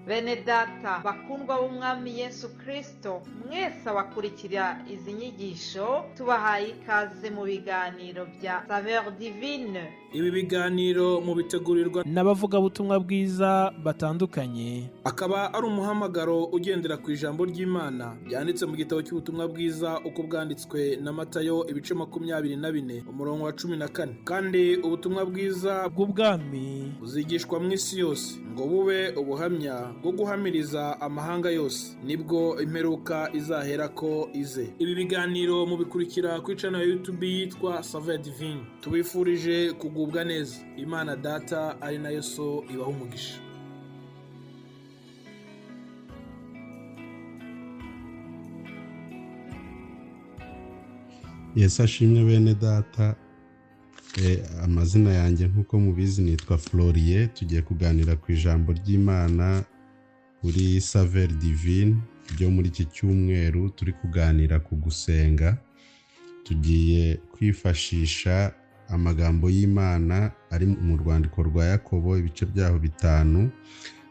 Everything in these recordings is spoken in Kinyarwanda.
Bene data bakundwa b'Umwami Yesu Kristo, mwese abakurikira izi nyigisho, tubahaye ikaze mu biganiro bya Saveur Divine. Ibi biganiro mubitegurirwa n'abavugabutumwa bwiza batandukanye, akaba ari umuhamagaro ugendera ku ijambo ry'Imana ryanditse mu gitabo cy'ubutumwa bwiza uko bwanditswe na Matayo, ibice 24, umurongo wa 14. Kandi ubutumwa bwiza bw'ubwami buzigishwa mu isi yose ngo bube ubuhamya bwo guhamiriza amahanga yose, nibwo imperuka izaherako ize. Ibi biganiro mubikurikira kuri channel ya YouTube yitwa Saveur Divine. Tubifurije kugubwa neza. Imana Data ari nayo So ibaha umugisha. Yesu ashimwe bene data. Amazina yanjye nk'uko mubizi nitwa Florier. Tugiye kuganira ku ijambo ry'Imana kuri Saveur Divine ryo muri iki cyumweru. Turi kuganira ku gusenga. Tugiye kwifashisha amagambo y'Imana ari mu rwandiko rwa Yakobo, ibice byaho 5,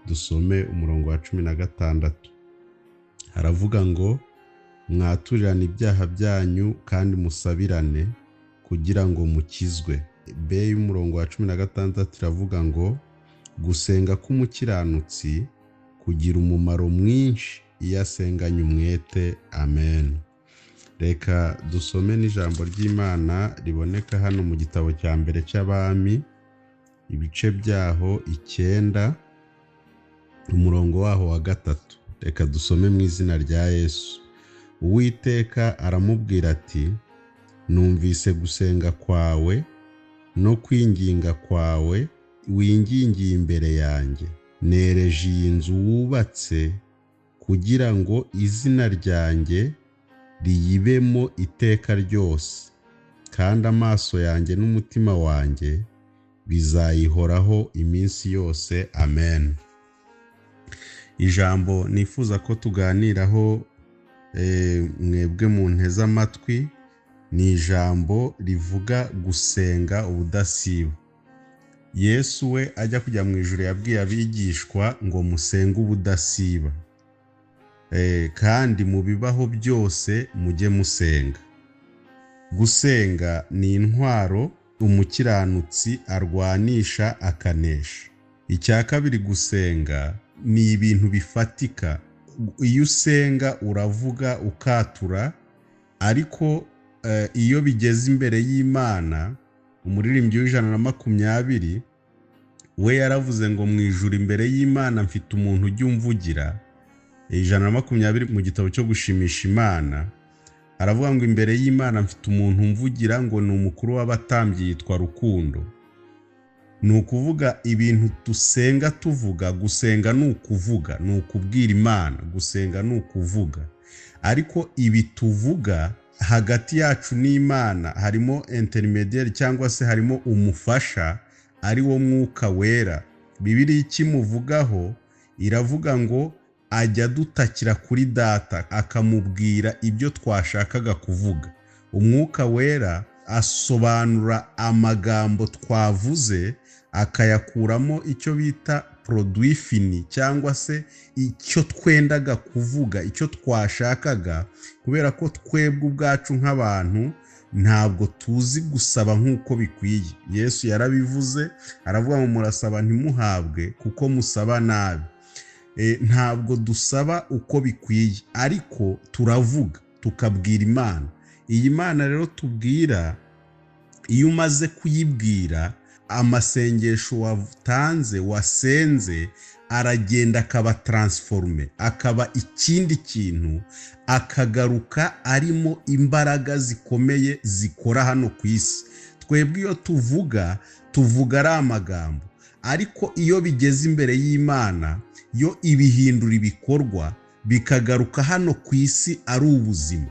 dusome umurongo wa 16. Haravuga ngo: mwaturirane ibyaha byanyu kandi musabirane kugira ngo mukizwe. B y'umurongo wa 16 iravuga ngo: gusenga k'umukiranutsi kugira umumaro mwinshi iyo asenganye umwete. Amen. Reka dusome n'ijambo ry'Imana riboneka hano mu gitabo cya mbere cy'Abami, ibice byaho 9, umurongo waho wa 3. Reka dusome mu izina rya Yesu. Uwiteka aramubwira ati: numvise gusenga kwawe no kwinginga kwawe wingingiye imbere yanjye, nereje iyi nzu wubatse kugira ngo izina ryanjye riyibemo iteka ryose, kandi amaso yanjye n'umutima wanjye bizayihoraho iminsi yose. Amen. Ijambo nifuza ko tuganiraho mwebwe mu nteze amatwi ni ijambo rivuga gusenga ubudasiba. Yesu we ajya kujya mu ijuru yabwiye abigishwa ngo musenge ubudasiba, kandi mu bibaho byose mujye musenga. Gusenga ni intwaro umukiranutsi arwanisha akanesha. Icya kabiri, gusenga ni ibintu bifatika. Iyo usenga uravuga ukatura, ariko iyo bigeze imbere y'Imana, umuririmbyi w'120 we yaravuze ngo mu ijuru imbere y'Imana mfite umuntu ujya umvugira. 120 mu gitabo cyo gushimisha Imana aravuga ngo imbere y'Imana mfite umuntu umvugira, ngo ni umukuru w'abatambyi yitwa Rukundo. Ni ukuvuga ibintu dusenga tuvuga. Gusenga ni ukuvuga, ni ukubwira Imana. Gusenga ni ukuvuga, ariko ibi tuvuga hagati yacu n'Imana harimo intermediaire cyangwa se harimo umufasha ari wo Mwuka Wera. Bibiliya ikimuvugaho iravuga ngo ajya dutakira kuri Data akamubwira ibyo twashakaga kuvuga. Umwuka Wera asobanura amagambo twavuze akayakuramo icyo bita produit fini, cyangwa se icyo twendaga kuvuga, icyo twashakaga, kubera ko twebwe ubwacu nk'abantu ntabwo tuzi gusaba nk'uko bikwiye. Yesu yarabivuze aravuga ngo murasaba ntimuhabwe kuko musaba nabi. Ntabwo dusaba uko bikwiye, ariko turavuga tukabwira Imana. Iyi Mana rero tubwira, iyo umaze kuyibwira amasengesho watanze wasenze aragenda akaba transforme, akaba ikindi kintu, akagaruka arimo imbaraga zikomeye zikora hano ku isi. Twebwe iyo tuvuga tuvuga ari amagambo, ariko iyo bigeze imbere y'Imana yo ibihindura ibikorwa bikagaruka hano ku isi ari ubuzima.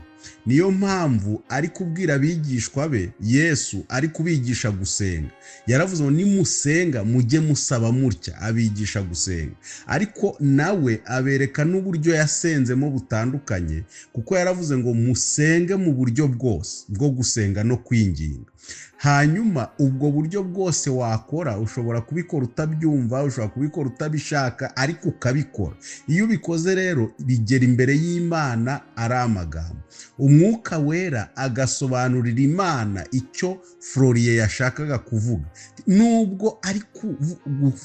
Niyo mpamvu ari kubwira abigishwa be, Yesu ari kubigisha gusenga. Yaravuze ngo nimusenga mujye musaba mutya, abigisha gusenga. Ariko nawe abereka n'uburyo yasenzemo butandukanye, kuko yaravuze ngo musenge mu buryo bwose bwo gusenga no kwinginga. Hanyuma ubwo buryo bwose wakora, ushobora kubikora utabyumva, ushobora kubikora utabishaka, ariko ukabikora. Iyo ubikoze rero bigera imbere y'Imana ari amagambo. Umwuka Wera agasobanurira Imana icyo Floriye yashakaga kuvuga, nubwo ari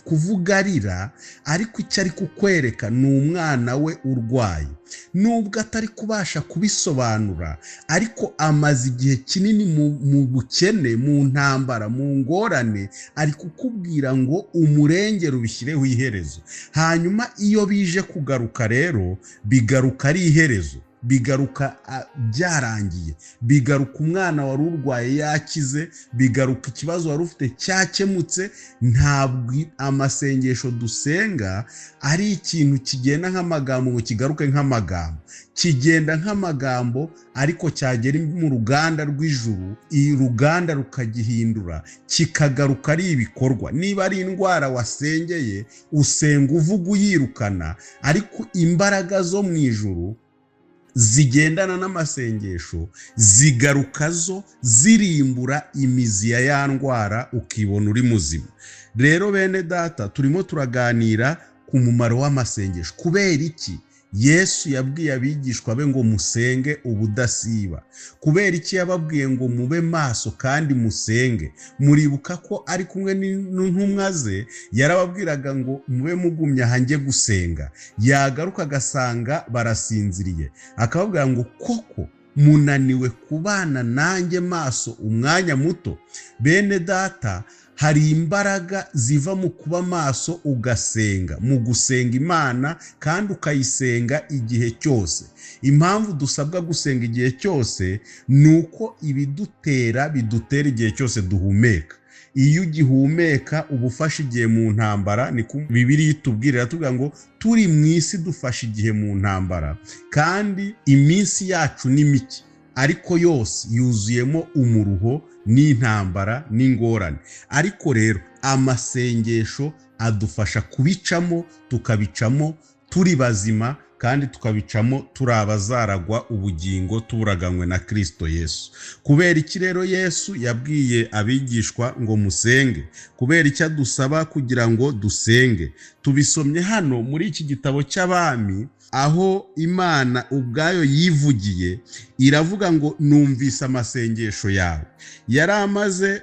kuvuga arira, ariko icyo ari kukwereka ni umwana we urwaye, nubwo atari kubasha kubisobanura, ariko amaze igihe kinini mu bukene, mu ntambara, mu ngorane, ari kukubwira ngo umurengere ubishyireho iherezo. Hanyuma iyo bije kugaruka rero, bigaruka ari iherezo, bigaruka byarangiye, bigaruka umwana wari urwaye yakize, bigaruka ikibazo wari ufite cyakemutse. Ntabwo amasengesho dusenga ari ikintu kigenda nk'amagambo ngo kigaruke nk'amagambo, kigenda nk'amagambo ariko cyagera mu ruganda rw'ijuru, uruganda rukagihindura kikagaruka ari ibikorwa. Niba ari indwara wasengeye, usenga uvuga uyirukana, ariko imbaraga zo mu ijuru zigendana n'amasengesho zigaruka zo zirimbura imizi ya ya ndwara, ukibona uri muzima. Rero bene data, turimo turaganira ku mumaro w'amasengesho. Kubera iki Yesu yabwiye abigishwa be ngo musenge ubudasiba? Kubera iki yababwiye ngo mube maso kandi musenge? Muribuka ko ari kumwe n'intumwa ze, yarababwiraga ngo mube mugumye aha njye gusenga, yagaruka agasanga barasinziriye, akababwira ngo koko munaniwe kubana nanjye maso umwanya muto? Bene data, hari imbaraga ziva mu kuba maso ugasenga, mu gusenga Imana kandi ukayisenga igihe cyose. Impamvu dusabwa gusenga igihe cyose ni uko ibidutera bidutera igihe cyose duhumeka. Iyo ugihumeka uba ufashe igihe mu ntambara. Ni Bibiliya itubwira, iratubwira ngo turi mu isi dufashe igihe mu ntambara, kandi iminsi yacu ni mike, ariko yose yuzuyemo umuruho n'intambara n'ingorane. Ariko rero amasengesho adufasha kubicamo, tukabicamo turi bazima, kandi tukabicamo turi abazaragwa ubugingo tuburaganywe na Kristo Yesu. Kubera iki rero Yesu yabwiye abigishwa ngo musenge? Kubera icyo adusaba kugira ngo dusenge? Tubisomye hano muri iki gitabo cy'Abami, aho Imana ubwayo yivugiye iravuga ngo numvise amasengesho yawe. Yari amaze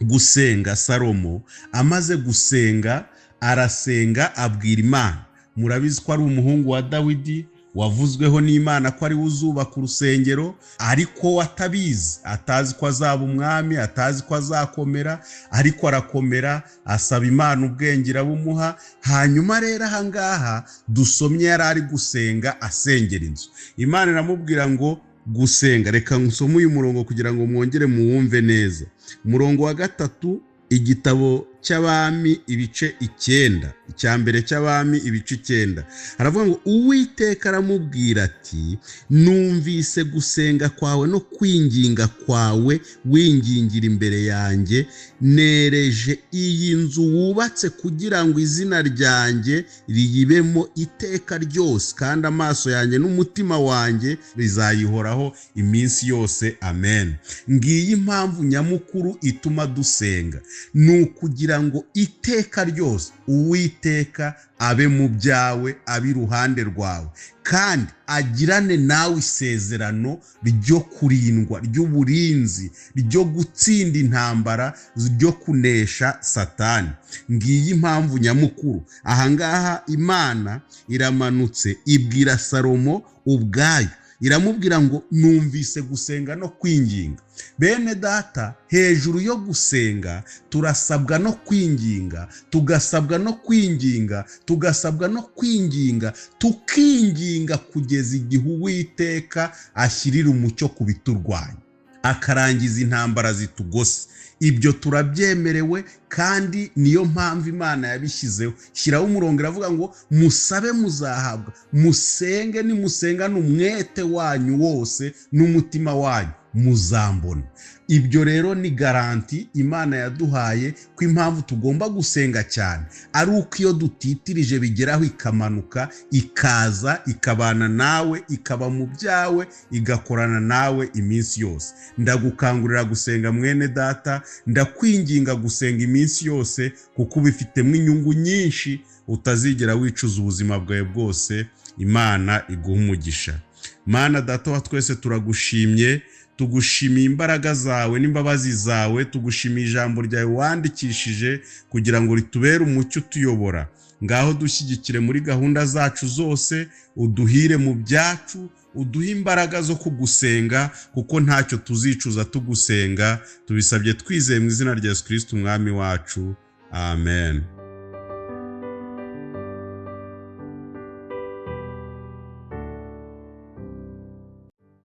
gusenga, Salomo amaze gusenga, arasenga abwira Imana. Murabizi ko ari umuhungu wa Dawidi wavuzweho n'Imana ko ari we uzubaka urusengero, ariko atabizi, atazi ko azaba umwami, atazi ko azakomera, ariko arakomera, asaba Imana ubwenge irabumuha. Hanyuma rero aha ngaha dusomye yari ari gusenga asengera inzu, Imana iramubwira ngo gusenga. Reka nsome uyu murongo kugira ngo mwongere muwumve neza. Umurongo wa 3, igitabo cy'Abami ibice 9, icya mbere cy'Abami ibice 9, haravuga ngo Uwiteka aramubwira ati numvise gusenga kwawe no kwinginga kwawe wingingira imbere yanjye, nereje iyi nzu wubatse kugira ngo izina ryanjye riyibemo iteka ryose, kandi amaso yanjye n'umutima wanjye rizayihoraho iminsi yose. Amen. Ngiyi impamvu nyamukuru ituma dusenga, ni ukugira ngo iteka ryose Uwiteka abe mu byawe, abe iruhande rwawe, kandi agirane nawe isezerano ryo kurindwa, ry'uburinzi, ryo gutsinda intambara, ryo kunesha Satani. Ngiyi impamvu nyamukuru. Ahangaha Imana iramanutse ibwira Salomo ubwayo, iramubwira ngo numvise gusenga no kwinginga. Bene data, hejuru yo gusenga turasabwa no kwinginga, tugasabwa no kwinginga, tugasabwa no kwinginga, tukinginga kugeza igihe Uwiteka ashyirira umucyo ku biturwanya, akarangiza intambara zitugose. Ibyo turabyemerewe, kandi niyo mpamvu Imana yabishyizeho. Shyiraho umurongo, iravuga ngo musabe muzahabwa, musenge nimusengane umwete wanyu wose n'umutima wanyu muzambona. Ibyo rero ni garantie Imana yaduhaye ko impamvu tugomba gusenga cyane ari uko iyo dutitirije bigeraho ikamanuka, ikaza ikabana nawe, ikaba mu byawe, igakorana nawe iminsi yose. Ndagukangurira gusenga, mwene data, ndakwinginga gusenga iminsi yose, kuko ubifitemo inyungu nyinshi utazigera wicuza ubuzima bwawe bwose. Imana iguha umugisha. Mana Data wa twese, turagushimye, tugushimiye imbaraga zawe n'imbabazi zawe, tugushimiye ijambo ryawe wandikishije kugira ngo ritubere umucyo utuyobora. Ngaho dushyigikire muri gahunda zacu zose, uduhire mu byacu, uduhe imbaraga zo kugusenga, kuko ntacyo tuzicuza tugusenga. Tubisabye twizeye mu izina rya Yesu Kirisiti Umwami wacu, amen.